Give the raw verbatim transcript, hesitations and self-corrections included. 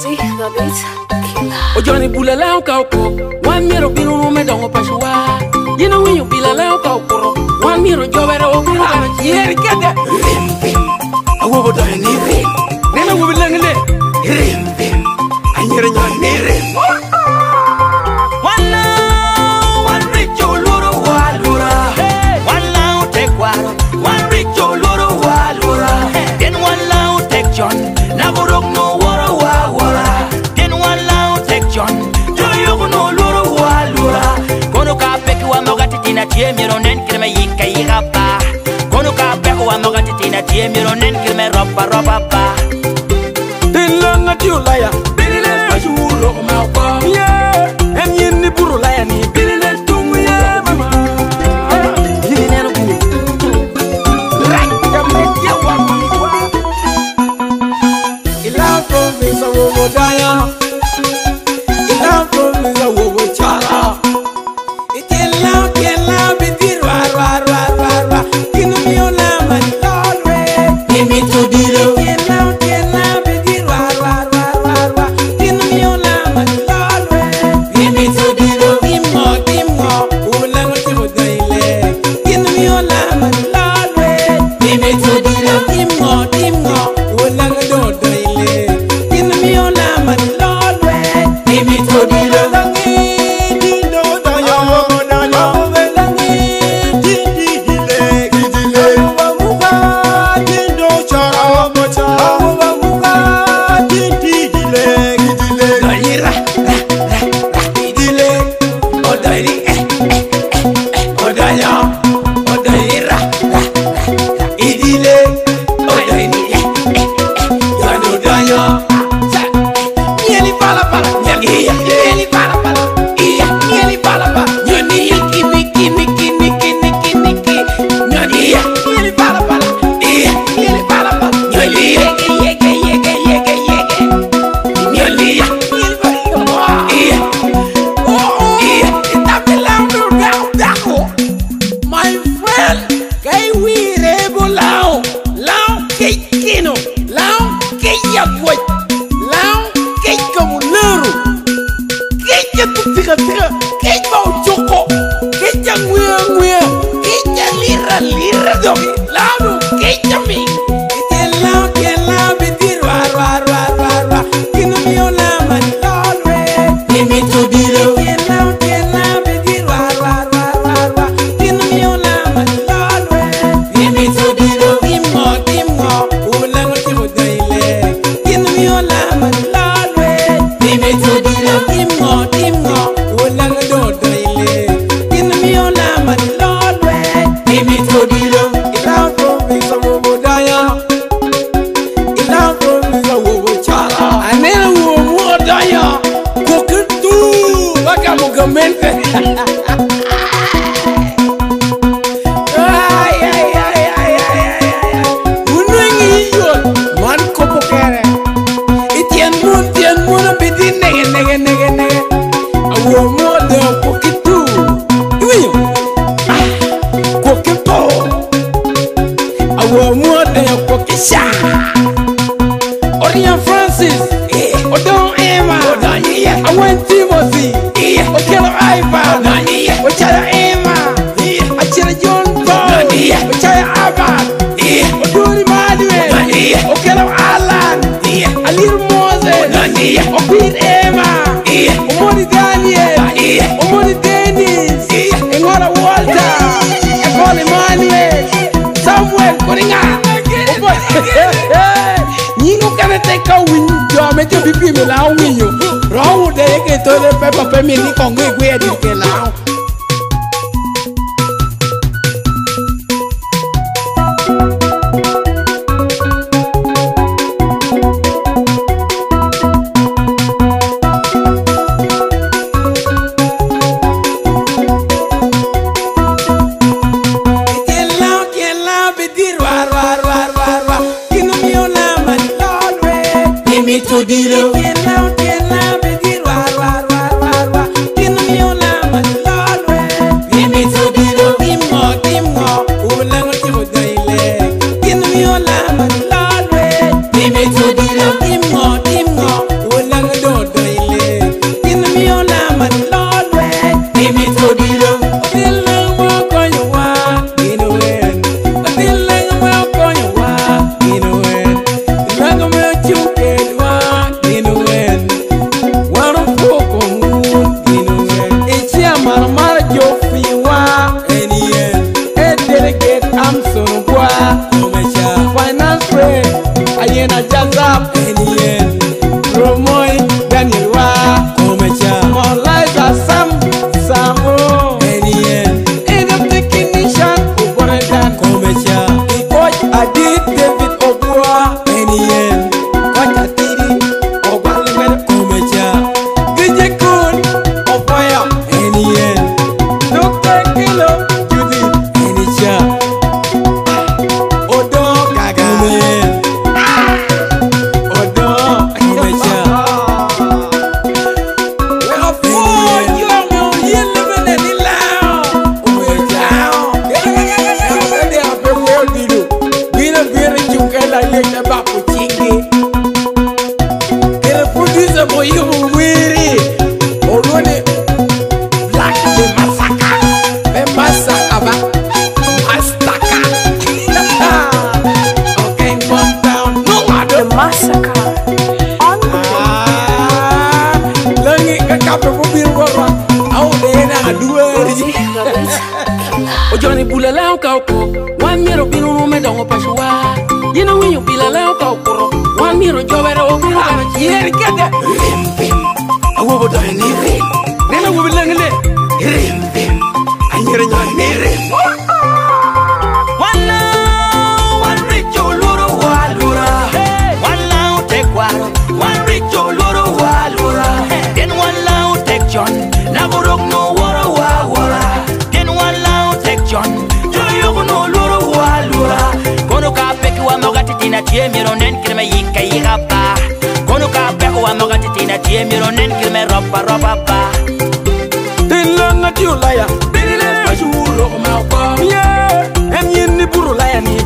See the beat killer. Ojoni bula lao ka oko, wan myero obin wunu me dongo pacowa. Yin owinyo bila lao ka okuto, wan myero jobere obin wunu yer kede. Rim, rim, awobo donyo ni rim. Nen awobi leŋ le. Rim, rim, anyira nyol ni rim. Wan Laŋo, wan rico olworowa alwora. Wan Laŋo tekwaro, wan rico olworowa alwora. Pien wan Laŋo tek con, naka orok nwoŋo worowa awora. Pien wan Laŋo tek con, jo yok onwoŋo lworowa alwora. Kono ka pekkiwa mogo atitino atye, myero onen kite me yik ayika ba. Kono ka pekkiwa mogo atitino atye, myero onen kite me rob aroba ba. Tin Laŋo atye Ulaya, bino inen paco wun loko ma oko. Yeah, en yin ni buto Ulaya ni, bino inen tum, yeah, mama. Bino ineno gini. Rac, jam ne tye wang wa. I Laŋo province awobo Odonyo. I Laŋo province awobo Coro. I tyen Laŋo, tyen Laŋo bidhi rwa, rwa, rwa, rwa, rwa. Gin omio Laŋo mani loo lweny. Imito dilo. I tyen Laŋo, tyen Laŋo bidhi rwa, rwa, rwa, rwa, rwa. Gin omio Laŋo mani loo lweny. Imito dilo. Tim ŋo, tim ŋo, wun Laŋo otimo donyo i lee. Gin omio Laŋo mani loo lweny. Imito dilo. Tim ŋo, tim ŋo, wun Laŋo doŋ odonyo i lee. Gin omio Laŋo mani loo lweny. Imito dilo. Laŋo dilo donyo. Laŋo dilo. Awoba muka, dilo coro. Awoba muka, dilo. Donyo i ra, ra, ra, ra, dilo. Odonyo, eh, eh, eh, eh, odonyo, odonyo i ra, ra, ra, ra, idile, odonyo i, eh, eh, eh, eh, odonyo, odonyo. Sa, myel i pala pala, myel i, myel i pala pala, iya, myel i pala pala, nyoni, miki, miki, miki, nyoni, iya, myel i pala pala, iya, myel i pala pala, nyoni, yege, yege, yege, yege, yege. Myel i, myel i pala pala, iya. Oh, oh, itamo Laŋo dako, dako. My friend, ka iwire bo Laŋo, Laŋo kec kino, Laŋo kec agwec, Laŋo kec ka mulero, kec atuk tika tika, kec ba ocoko, kec aŋwea aŋwea, kec aliro alira doki, Laŋo doŋ kec aming. Ityen Laŋo, tyen Laŋo bidhi rwa, rwa, rwa, rwa, rwa. Gin omio Laŋo mani loo lweny. Imito dilo. Ityen Laŋo, tyen Laŋo bidhi rwa, rwa, rwa, rwa, rwa. Gin omio Laŋo mani loo lweny. Imito dilo. Tim ŋo, tim ŋo, wun Laŋo otimo donyo i lee. Gin omio Laŋo mani loo lweny. Imito dilo. Tim ŋo, tim ŋo, wun Laŋo doŋ odonyo i lee. Gin omio Laŋo mani loo lweny. Imito dilo. I Laŋo province awobo Odonyo. I Laŋo province awobo Coro. Aneno awobo munu odonyo. Koke tu. Bagamo gamente. Ai, ai, ai. Wun nweŋ iyi yot. Man kop okene. I tyen mon, tyen mon abidhi nege, nege, nege, nege. Awobo munu odonyo koke tu. Iwinyo? Ah, koke po. Awobo munu odonyo koke ca. Oringo Francis, eh, odonyo Emma, odonyo iye. Awany Timothy, iye. Okelo Ivan, odonyo iye. Ocayo Emma, iye. Acira John Paul, odonyo iye. Ocayo Albert, iye. Odori Manuel, odonyo iye. Okelo Alan, iye. Aliro Moses, odonyo iye. Opir Emma, iye. Omoni Daniel, odonyo iye. Omoni Dennis, iye. Eŋola Walter, Ekol Emmanuel, Samuel, kodi ŋa? Opo-, nying okene tek ka owinyo jo ame jo bipimo Laŋo owinyo. Romo deye ke tole pepa pe mit ni koŋ gwe adit ke Laŋo. Ityen Laŋo, tyen Laŋo bidhi rwa, rwa, rwa, rwa, rwa. Gin omio Laŋo mani loo lweny. Imito dilo. Ityen Laŋo, tyen Laŋo bidhi rwa, rwa, rwa, rwa, rwa. Gin omio Laŋo mani loo lweny. Imito dilo. Tim ŋo, tim ŋo, wun Laŋo otimo donyo i lee. Gin omio Laŋo mani loo lweny. Imito dilo. Tim ŋo, tim ŋo, wun Jazab, en yen. Romoi, Daniel Wa, kome ca. Molaiza Sam, Samo, en yen. En a technician, Oboredan, kome ca. Koc adit, David Obua, en yen. Koc atidi, Ogwal Lengere, kome ca. D J Kun, Ofoyo, en yen. Doctor Kelo, Judith, en ca. Odo Kagame. Odo Meja. Wek opwony jo ame oye lebe neni lao. Obedo lao. Kede ape weo dilo. Bino, bino i cukke, lalyek te bako cinggi. Kede producer mo yubo weri. Olwongo ni Black the Massacre. Me Massacre ba. Massacre. Okay, one down. No, I don't. The Massacre. On the Ah, Langi ka kape mo bino wora. Au, dena adwari. Ojoni bula leo ka oko, wan myero obin wunu me dongo pacowa. Yin owinyo bila leo ka okuto, wan myero jobere obin obano yer kede. Rim, rim, awobo doyo ni rim. Neno awobi leŋ le. Rim, rim, anyira nyol ni rim. Wan, wan rico olworo wa alwora. Wan Laŋo tekwaro, wan rico olworo wa alwora. Pien wan Laŋo tek con, nako rok nwoŋo woro wa awora. Pien wan Laŋo tek con, jo yok onwoŋo lworo wa alwora. Kono ka pekkiwa mogo atitino atye, myero onen kite me yik ayika ba. Kono ka pekowa mogo atitino atye, myero onen kite me rop aropa ba. Tin Laŋo atye Ulaya, bino i leb paco wuro oko ma oko. Yeah, en yen ni buto Ulaya ni